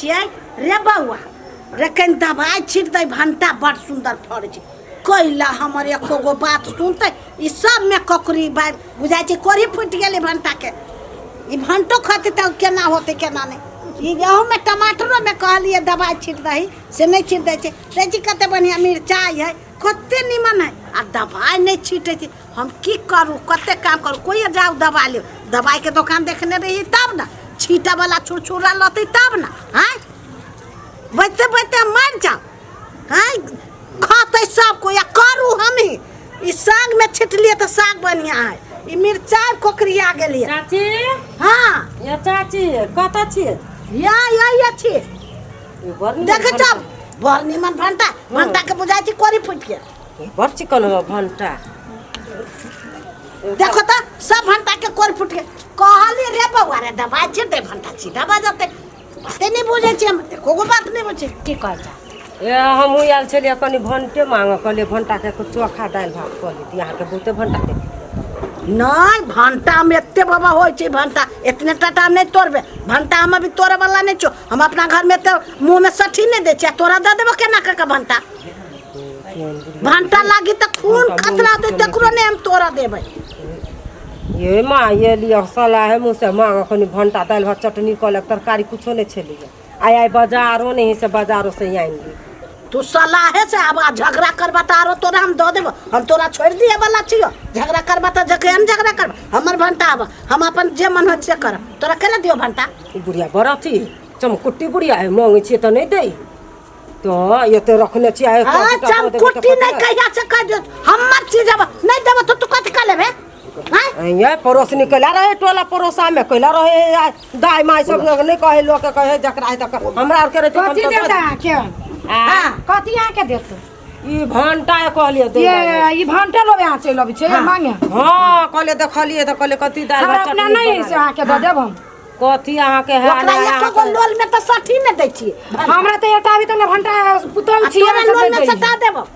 छियै रे बौआ रे कनि दबाइ छीट दै भण्टा बड़ सुन्दर फड़ै छै कैला हमर एको गो बात सुनतै ई सबमे ककड़ी बारि बुझाइ छै कोढ़ी फूटि गेलै भण्टाके ई भण्टो खतै तऽ केना होतै केना नहि ई अहूमे टमाटरोमे कहलियै दबाइ छीट दही से नहि छीट दै छै देखै छी कते बढ़िआँ मिरचाइ हइ कते निमन हइ आ दबाइ नहि छीटै छै हम की करू कते काम करू कोइ जाउ दबाइ लेब दबाइके दोकान देखने रही तब ने छीटऽवला छुरछुरा लतै तब ने आँय बचते बचते हम मरि जाउ आँय खतै सब कोइ आ करू हमही ई सागमे छिटलियै तऽ साग बढ़िआँ हइ ई मिरचाइ कोकरिया गेलियै चाची हँ ये चाची कतऽ छियै या या या छी ई बड़ नीक देखै भण्टा। छौ बड़ निमन भण्टा भण्टाके बुझाइ छी कोरी फुटि गेल ई बड़ चिकन हो भण्टा देखो तऽ सब भण्टा के कोर फुट के कहली रे बौआ रे दबाइ छियै दे भण्टा सीधा बजतै बाते नहि बुझै छियै हम एको गो बात नहि बुझै की कहै छै ए हमहूँ आयल छलियै कनि भण्टे मांगऽ कहलियै भण्टाके चोखा दालि भात कऽ लेती अहाँके बहुते भण्टा देखी नहि भण्टामे एते बाबा होइ छै भण्टा एतने टाटा हम नहि तोड़बै भण्टा हम अभी तोड़ैवला नहि छियौ हम अपना घरमे एते मुँहमे सठी नहि दै छियै आ तोरा दऽ देबो केना कऽ कऽ भण्टा भण्टा लागी तऽ खून खतरा होतै तकरो नहि हम तोड़ा देबै ये माँ ये लिअ सलाह है मुँह से मांग कनि भण्टा दालि भात चटनी कऽ लेब तरकारी कुछो नहि छलैए आइ आइ बाजारो नहि से बाजारो से आनि ली तू सलाहे से आब आ झगड़ा करबा तऽ आरो तोरा हम दऽ देबो हम तोरा छोड़ि दिए वाला छियो झगड़ा करबा तऽ जखन झगड़ा करबा हमर भण्टा आब हम अपन जे मन होत से करब तोरा केना दियो भण्टा ई बुढ़िया बड़ अथी चमकुट्टी बुढ़िया है मांगै छियै तऽ नहि दै तऽ एते रखने छियै आ एकटा हाँ दूटा दऽ देबै तऽ चमकुट्टी कथी नहि लए? कहिया से कह दियो हमर चीज अब नहि देबो तऽ तू कथी कऽ लेबे हाँ ये पड़ोसनी कैला रहे टोला पड़ोसा में कैला रहे आ दाय माय सब नहि कहे लोक के कहे जकरा है तकरा हमरा आर के रहे कथी देता अहाँके हाँ कथी अहाँके देत ई भंटा कहलिए दे ये ई भंटा लोबे अहाँ चलि अबै छै मांगे हाँ कहलिए देखलिए तऽ कहलिए कथी दालि हमरा भात अपना चटनी नहि बना से अहाँके दऽ देब हम लेब। कथी अहाँके है ओकरा एको गो लोल में तऽ सठी नहि दै छियै हमरा तऽ एकटा अभी तक ने भंटा पुतल आ छी तोरा लोल में सटा देबो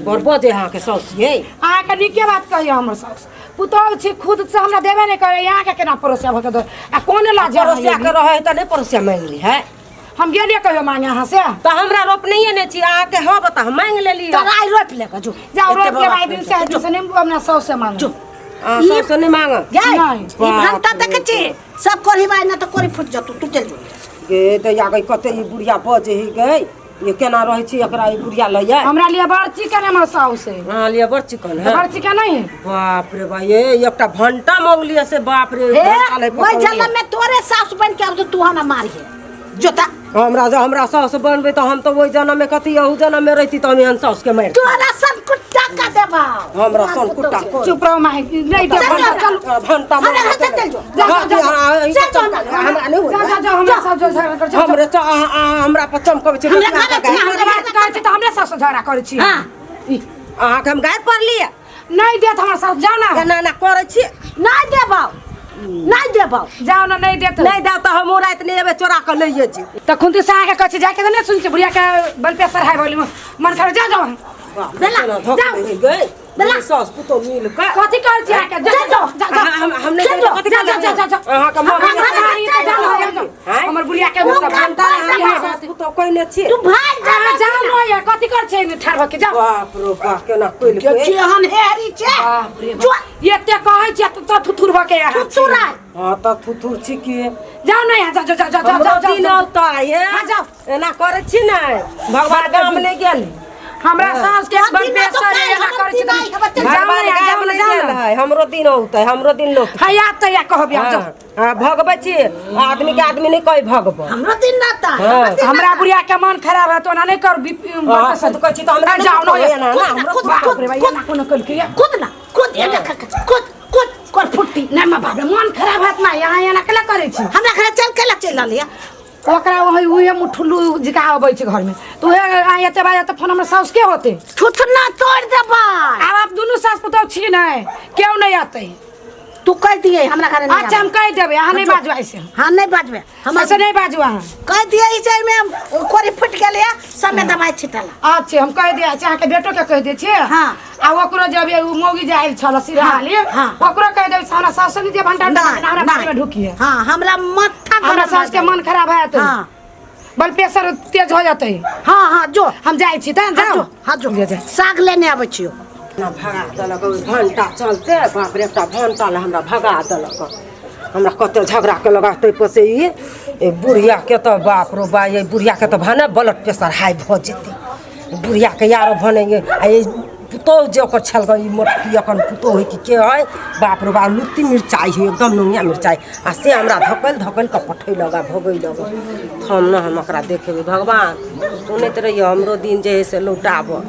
बड़ बजे अहाँके साउस ये अहाँके नीके बात कहिए हमर साउस पुतहु छी खुद से हमरा देबे नहि करे अहाँके केना पड़ोसिया भऽ के दो आ कोन लाज अहाँ पड़ोसिया के एली? रहे तऽ नहि पड़ोसिया मांगि ली है हम गेलियै कहियो मांगे अहाँ से तऽ हमरा रोपनैये नहि छी अहाँके हँ बता हम मांगि लेली तोरा आइ रोपि लेगा जो जाओ एते रोप बड़ा लेब आइ दिन से आइ दिन से नहि अपना साउस से मांगू जो अहाँ साउस नहि मांगब गै नहि। ई भंटा देखै छी सब कोरी बाइ ना तऽ कोरी फुटि जतौ तू चल जो गे दैया गई कते ई बुढ़िया बजे ही गई ये केना रहै छी एकरा ई बुढ़िया लैया हमरा लिए बड़ चिकन हमर साउस है अहाँ लिए बड़ चिकन है बड़ चिकन नहीं है बाप रे भाई ये एकटा भंटा मांग लिया से बाप रे हे भंटा लै ओहि पकड़ लिअ। जन्म में तोरे सास बन के आब तू हमरा मारिहे जोता हमरा जे हमरा साउस बनबै तऽ हम तऽ ओहि जन्म में कथी अहू जन्म में रहिती तऽ हम एहन साउस के मारि तोरा सन कुट्टा का देबा हमरा सन कुट्टा चुप रहो माही नहीं दे चल, भंटा चल। चल भंटा हमरा घर से चल जो। जा, जा, जा। चल जो हमरा घर। हमरा नहि जा जा जा हमरा साउस झगड़ा करै छै हमरे तऽ अहाँ अहाँ हमरा पर चमकबै छी हमरा घर छै, हमरा बात करै छै तऽ हमरे साउस झगड़ा करै छी हाँ अहाँके हम गारि पड़लियै नहीं देत हमरा साउस जाओ ना एना एना करै छी नहीं देबौ नहीं देबौ जाओ ना नहीं देत नहि देब तऽ हमहूँ राति नहि एबै चोरा कऽ लैये जी तऽ खुंती से आके कहै छै जाके तऽ नहि सुनै छै बुढ़िया के बल पे सराय बोली मन खराब जाओ जाओ बेला गई बेला। सास पुतोह मिल कऽ कथी कहै छी अहाँके जाओ जाओ जाओ जाओ हम नहि जाओ, कथी जाओ जाओ जाओ जाओ अहाँके हमरा आँय? हमर बुढ़िया के ओ मतलब काम भंटा कर, अहाँ सास पुतोह कहने छी तू भाग जा अहाँ जाओ न ये कथी कर छै एने ठाढ़ भऽ के जाओ बाप रे बाप केना कोइल के केहन हेरी छै बाप रे जो एते कहै छियै तऽ थुथुर भऽ के अहाँ थुथुर आय हाँ तऽ थुथुर छी की जाओ न यहाँ जाओ जाओ जाओ जाओ हमरो जाओ दिन जाओ औतै हे हाँ, जाओ। एना करै छी ने भगवान गाम नहि गेल हमरा सास के तोहर बड़ दिन तो बेसर काल्हि, एना हमर करै छै दिन आइ, हमर चल जाओ न भगवान यहाँ, गाम जाओ न नहि जाओ गेल न है हमरो दिन औतै हमरो दिन लोक हैया तैया कहब यहाँ जाओ हाँ भगबै छी आदमी के आदमी नहि कहि भगब हमरो दिन ना ता हाँ। हमरा बुढ़िया के मन खराब है तो ओना नहीं कर बीपी हाँ, खुद कहै छी तऽ हमरा जाओ न नहि ना, ना, हमरो खुद बाप रे भाई एना कोनो कलके कूद ना कूद एना खा कूद कूद कर फुट्टी नहीं माँ बाप रे मन खराब हत ना यहाँ एना केला करै छी हमरा घर चल केला चलि रहलियै ओकरा वही उहे मुठुल्लू जिका अबै छै घरमे तऽ उहे आइ एते बाजे तऽ फोन हमर साउस के होतै थुथना तोड़ देबै आब आप दुनू सास पुतोह छी नहि केओ नहि अतै तू कह दिए हमरा घरे नहीं अच्छा हम कहि देबै अहाँ नहि बाजू ऐसे हाँ नहीं बाजबे हम ऐसे नहि बाजू अहाँ कह दिए ई जे में कोरी फुट गेलै सब में दवाई छिटला अच्छा हम कहि दै छी अहाँके बेटोके कहि दै छी हाँ। आ ओकरो जब ओ मौगी जे आयल छल सिरहाली हाँ। ओकरो कहि देबै से हमरा सासु नहि जे भंटा हमरा बात में ढुकिए हाँ हमरा माथा हमरा गरम सास के भऽ मन खराब है हाँ। ब्लड प्रेशर तेज हो जेतै। हाँ हाँ जो। हम जाइ छी तऽ। हाँ जाउ। जो, हाँ जो। जे, जे। साग लेने आबै छियौ। ना भगा देलक ओहि भण्टा चलते। बाप रे, एकटा भण्टा लए हमरा भगा देलक। हमरा कते झगड़ा केलक। आ ताहिपर से ई ई बुढ़ियाके तऽ बाप रो बा, ई बुढ़ियाके तऽ भने ब्लड प्रेशर हाई भऽ जेतै बुढ़ियाके। आरो भने आ ई पुतोहु जे ओकर छल ई मोटकी एखन पुतोहु हइ कि के हइ, बाप रो बा, लुत्ती मिरचाइ हइ, एकदम नुनिया मिरचाइ। आ से हमरा धकलि धकलि कऽ पठेलक आ भगैलक। हम ने हम ओकरा देखेबै। भगवान सुनैत रहियै, हमरो दिन जे हइ से लौटाबऽ।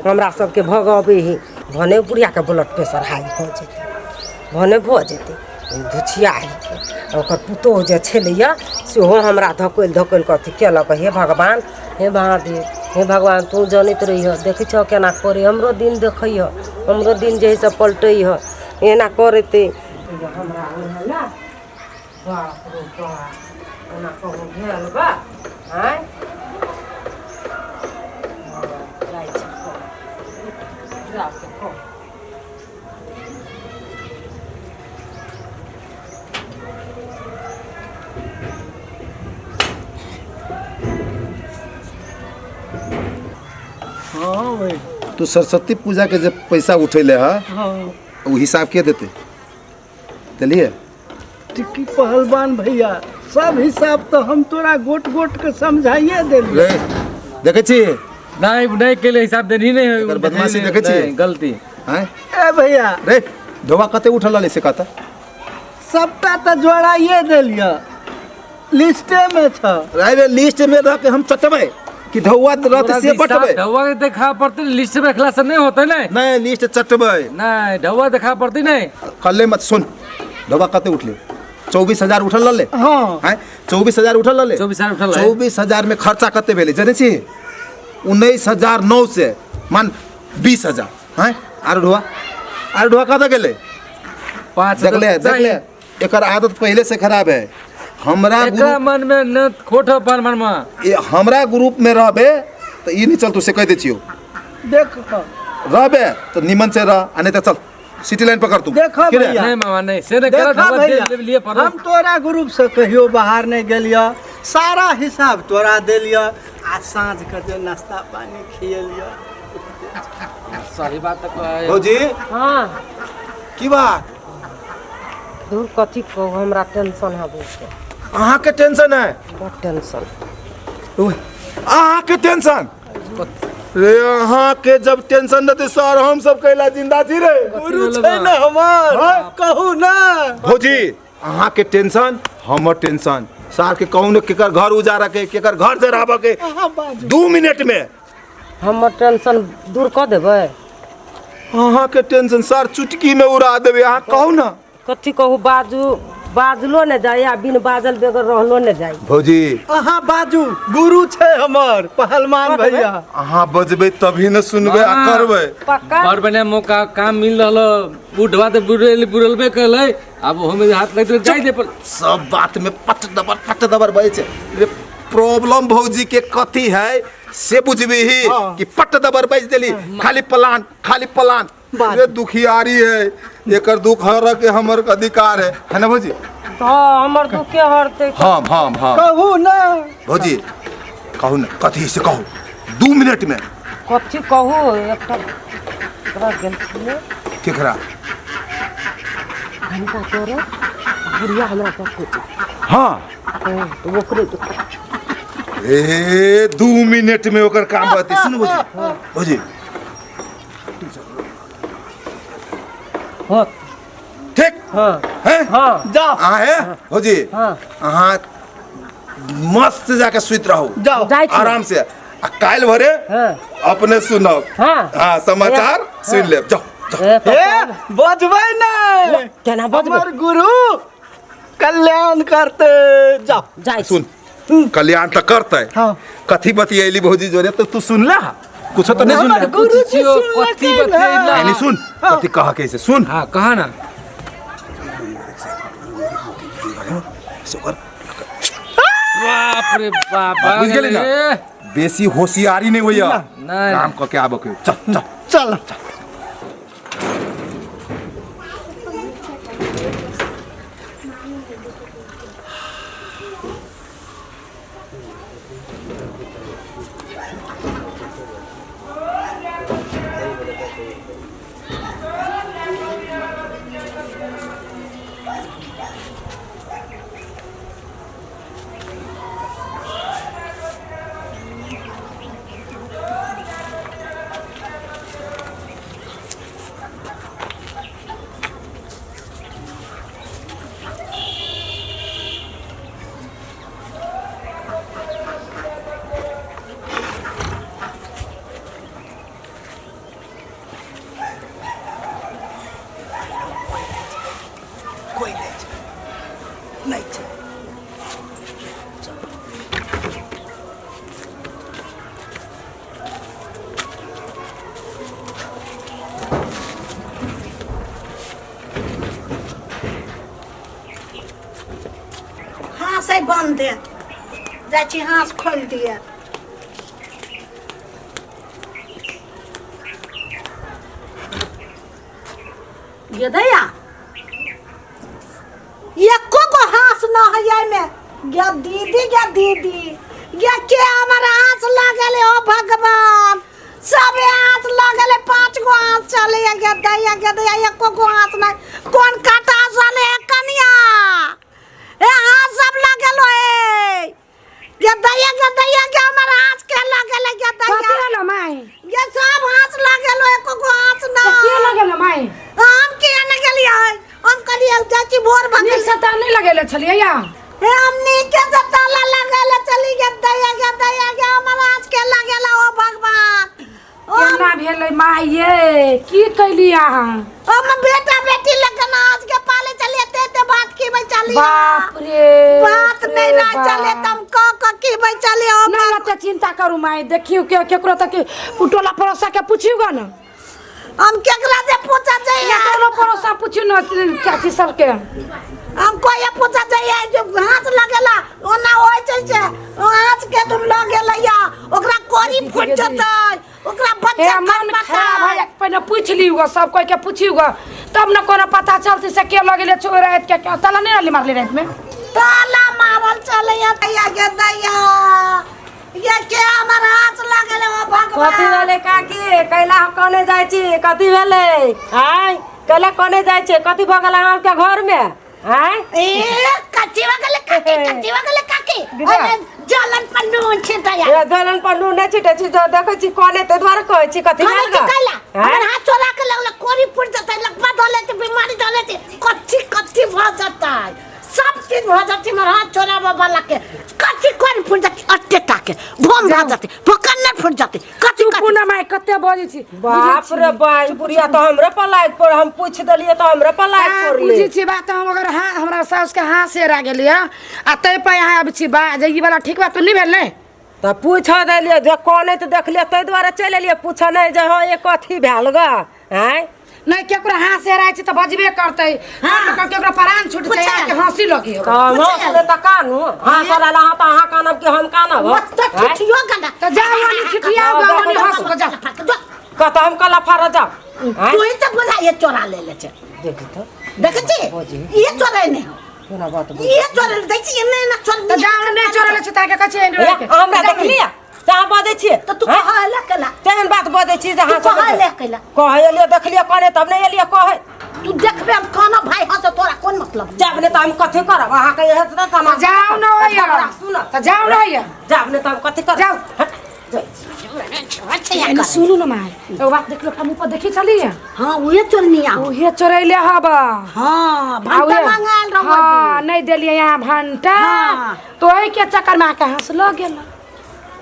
हमरा सबके भगबै हइ, भने बुढ़ियाके ब्लड प्रेशर हाई भऽ जेतै, भने भऽ जेतै धुछिया हइके। ओकर पुतोहु जे छलैए सेहो हमरा धकलि धकलि कऽ अथी केलक। हे भगवान, हे महादेव, हे भगवान, तू जनैत रहिह। देखै छह केना करै। हमरो दिन देखैह, हमरो दिन जे हइ से पलटैह एना करैत हमरा ओहला। बाप रो बाप, ओना कहूँ भेल बा? आँय, जाइ छी कह, कह। हाँ भाई। तू सरस्वती पूजा के जब पैसा उठेले है, हाँ, वो हिसाब के देते चलिए। टिक्की पहलवान भैया, सब हिसाब तो हम तोरा गोट गोट के समझाइए देलिए। रे देखै छी? नहीं नहीं, के लिए हिसाब देनी नहीं है। एकर बदमाशी देखै छी? नहीं, गलती। आँय? ए भैया। रे धोबा कते उठल रहलै से कहता। सबटा तो जोड़ाइए देलिए, लिस्टे में छ। रे रे, लिस्ट में रह के हम चटबै कि धौआ रहते से बटबै? ढौआ के देखा पड़ते, लिस्ट में रखला से नहीं होते नहीं। नहीं, लिस्ट चटबै। नहीं, ढौआ देखा पड़ती नहीं। कल्ले मत सुन, धोबा कते उठले? 24,000 उठल रहलै। हाँ। आँय, 24,000 उठल रहलै। 24,000 उठल रहलै। 24,000 में खर्चा कते भेलै जनै छी? 19,900, मान 20,000। आँय, आरो ढोआ, आरो ढोआ कतऽ गेलै? 5 देखले, देखले, एकर आदत पहले से खराब है। हमरा एकरा ग्रुप मन में न खोट हो पर मन में। ए, हमरा ग्रुप में रहबे तऽ ई नहीं चलतौ, से कहि दै छियौ। देख। रहबे तऽ निमन से रह, आ नहीं तऽ चल सिटी लाइन पकड़ तू। देखो की रे? भैया। नहीं मामा, नहीं से नहीं करा। देखा ढौआ भैया, दे लिए पर। हम तोरा ग्रुप से कहियो बाहर नहीं गेलियो, सारा हिसाब तोरा देलियो आ साँझ के जे नाश्ता पानी खिएलियो। सही बात तो कहे। भौजी। हाँ। की बात? दूर, कथी कहू, हमरा टेंशन है बहुत। अहाँके टेंशन है? बड़ टेंशन। ओए, अहाँके टेंशन रे? अहाँके जब टेंशन रहतै सर, हम सब कैला जिंदा छी रे? गुरु छै ने हमर, कहू ना। भौजी, अहाँके टेंशन हमर टेंशन। सार के कहू ने, केकर घर उजारऽ के, केकर घर जराबऽ के। अहाँ बाजू। 2 मिनट में। हमर टेंशन दूर कऽ देबै? अहाँके टेंशन सर चुटकी में उड़ा देबै। अहाँ कहू ना। कथी कहू, बाजू, बाजलो ने जाय आ बिन बाजल बगैर रहलो ने जाय। भौजी। अहाँ बाजू, गुरु छै हमर पहलवान भैया। अहाँ बजबै तभी ने सुनबै आ करबै। पक्का। बड़ बढ़िया मौका काम मिल रहल। बुढ़वा तो बुढ़ेल बुढ़लबे कलै, अब ओहो में हाथ लगते जाय दे पर। सब बात में पट दबर पट दबर बजै छै रे। प्रॉब्लम भौजी के कथी है से बुझबीही? हाँ। कि पट दबर बज देली, खाली प्लान, खाली प्लान। बात। रे दुखियारी है, एकर दुख हर के हमर अधिकार है है ना भौजी? हाँ, हमर दुखे हरतै। हम हम हम कहू ना। भौजी, कहू ने कथी से कहू, 2 मिनट में। कथी कहू, एकटा ककरा गेल छलियै। केकरा? घंटा तोरे बुढ़िया हमरा पर कोचा। हाँ। तऽ ओकरे ए, 2 मिनट में ओकर काम रहतै। सुनू भौजी, भौजी। हाँ। ठीक। हाँ। हैं? हाँ। जाओ। अहाँ है भौजी। हाँ। अहाँ मस्त से जाके सुति रहू। जाओ। जाइ छी। आराम से, आ काल्हि भरे हाँ। अपने सुनब। हाँ। हाँ, समाचार सुनि लेब। जाओ जाओ। ए, ए, बजबै नहीं। केना बजबै? हमर गुरु कल्याण करते, जाओ। जाइ छी। सुन, कल्याण तऽ करतै। हाँ। कथी बतियैली भौजी जोरे तऽ तू सुनला? कुछो तऽ नहीं हमर सुनला? गुरुजी छियो, सुनलकै कथी ना। बतियैला? नहीं सुन, कथी कह के से सुन। हाँ, कहा ना। से ओकर बाप रे बाप। बुझ गेली ना? ए, बेसी होशियारी नहीं होइया। नहीं। काम कऽ के आबऽ के। चल चल। चल। हाँस है बंद है जाइ छी हाँस खोलि दिए। गे दैया एको गो हाँस न है एहिमे। गे दीदी, गे दीदी, गे के हमर हाँस लगल है? ओ भगवान, सब हाँस लगल है, 5 गो हाँस चले है। गे दैया, गे दैया, एको गो हाँस नहीं, कोन काटा चले है कनिया? ए हाँस सब लगल है। गे दैया, गे दैया, गे हमर हाँस के लगल है? गे कथी दैया होलो माई? गे सब हाँस लगल है, एको गो हाँस न। के लगेलो माई? हम किया न गेलियै, हम कहलियै चाची भोर भऽ नीक गेल। से तऽ नहि लगेले छलियै या? हे हम नीके से ताला लगेले चली। गे दैया, गे दैया, गे हमर हाँस के लगेला? ओ भगवान, ओ केना भेलै माई ये? की कैली अहाँ? हम बेटा बेटी लगन हाँस के पाले चलिए, एते एते बात की चलिए। बाप रे, बात नहीं रे रह चले बाप। तम क क की चलिए ओ। नहीं ओते चिंता करू माई, देखियौ के केकरो तऽ के टोला पड़ोसा के पुछियौ ग न। हम केकरा से पूछा चाहिए? टोलो पड़ोसा पुछियौ न, चाची सबके। हम कोई पूछा चाहिए जो हाथ लगेला ओना होय छै से ओ हाथ के तुम लगेला या ओकरा कोरी फूट जेतै, ओकरा हे बच्चा मन खराब है, पहिने पूछि लियौ ग, सब कोई के पूछियौ ग, तब न कोनो पता चलतै से के लगेले छो राति के। के ताला नहीं रहले मारले राति में? ताला मारल चले या। दैया, गे दैया, ये के हमर हाथ लगेले? ओ कथी भगवान। भेलै काकी? कैला कने जाइ छी? कथी भेलै? आँय, कैला कने जाइ छी? कथी भऽ गेल अहाँके घरमे? आँय। ए कच्ची वगले काकी, कच्ची वगले काकी, अरे जलन पर नून छिटया। ए जलन पर नून नहि छिटै छी, जँ देखै छी कने ताहि दुआरे कहै छी। कथी खाने भेल छी गऽ? कैला आँय? हमर हाथ चोरा के लगल, कोरी फूट जेतै, लकवा धऽ लेतै, बीमारी धऽ लेतै, कच्ची कच्ची भऽ जेतै, सब चीज भऽ जेतै। हमर हाथ चोराबऽ वाला के कच्ची कोरी फूट जेतै, अट्टे टाके भोम भऽ जेतै, भोकन्नर फूट जेतै, कच्ची चुपू कच्ची। न माई, कते बजै छी? बाप रे बाप, बुढ़िया तऽ हमरे पर लागि पड़। हम पूछि देलियै तऽ हमरे पर लागि पड़लै। बुझै छी बात हम, अगर हाँ हमरा साउस के हाथ से हेरा गेलियै आ ताहि पर अहाँ आबै छी बाज, ई वाला ठीक बात नहि भेल ने। तऽ पूछ देलियै जे कनैत देखलियै ताहि दुआरे चलि एलियै पूछऽ, नहि जे हँ ये कथी भेल गऽ? आँय। नहि, केकरो हाथ से हेराइ छै तऽ बजबे करतै। हाँ। हाँ, केकरो प्राण छूट पूछे। जाय के हंसी लगी हो। तऽ हम हँसबै तऽ कानू? हँसल अहाँ तऽ अहाँ कानब कि हम कानब? मत आँय? छिटियो गला। तऽ जाउ ओनी छिटियाउ ग, ओनी हंसू ग, जाउ। कतऽ हम कला फाड़ऽ जाउ? आँय? तू ही तऽ बुझाइए चोरा ले ले छै। देखी तऽ। देखै छी, ये चोरे नहि हो। केना बात बोल? ये चोरे दै छी, एने एना चोर। तऽ जाउ, नहि चोरले छै ताके कहै छै ए, हमरा देखलियै तऽ अहाँ बजै छियै? तऽ तू आँय? कहऽ ले केला? तेहन बात बजै छी जे अहाँ तू कहऽ ले कैला? कहै एलियै, देखलियै कने तब नहि एलियै कहै। तू देखबे हम काना भाई हंस, तोरा कोन मतलब? जाब नहि तऽ हम कथी करब अहाँके? इहे तऽ तमाशा। जाउ न होइया। सुनब। तऽ जाउ न होइया। जाब नहि तऽ हम कथी करब? जाउ। हट, जाइ। एने सुनू न माय, एगो बात देखलो, हम ऊपर देखी छलियै। हाँ, उहे चोरनिया हो। उहे चोरैले हब। हाँ, भंटा मांगाल रहो। हाँ, नहीं देलियै यहाँ भंटा। हाँ। तो ओहि के चक्कर में आके हंस लग गेल।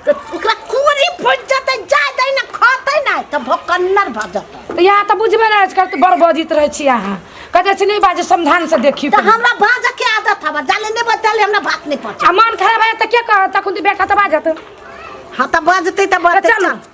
तऽ ओकरा कोरी फूट जेतै, जाय दै ने, खतै नहि तऽ भोकन्नर भऽ जेतै। तऽ यहाँ तऽ बुझबे नहि आजकल तऽ बड़ बजित रहै छी अहाँ, कहै छी नहि बाजू, समाधान से देखी। तऽ हमरा बाजऽ के आदत हवा, जाले नहि बजले हमरा बात नहि पहुँचे। आ मन खराब है तऽ के कहत? तखन तऽ बेटा तऽ बाजत। हाँ, तऽ बजतै तऽ बजतै। चलू। चल।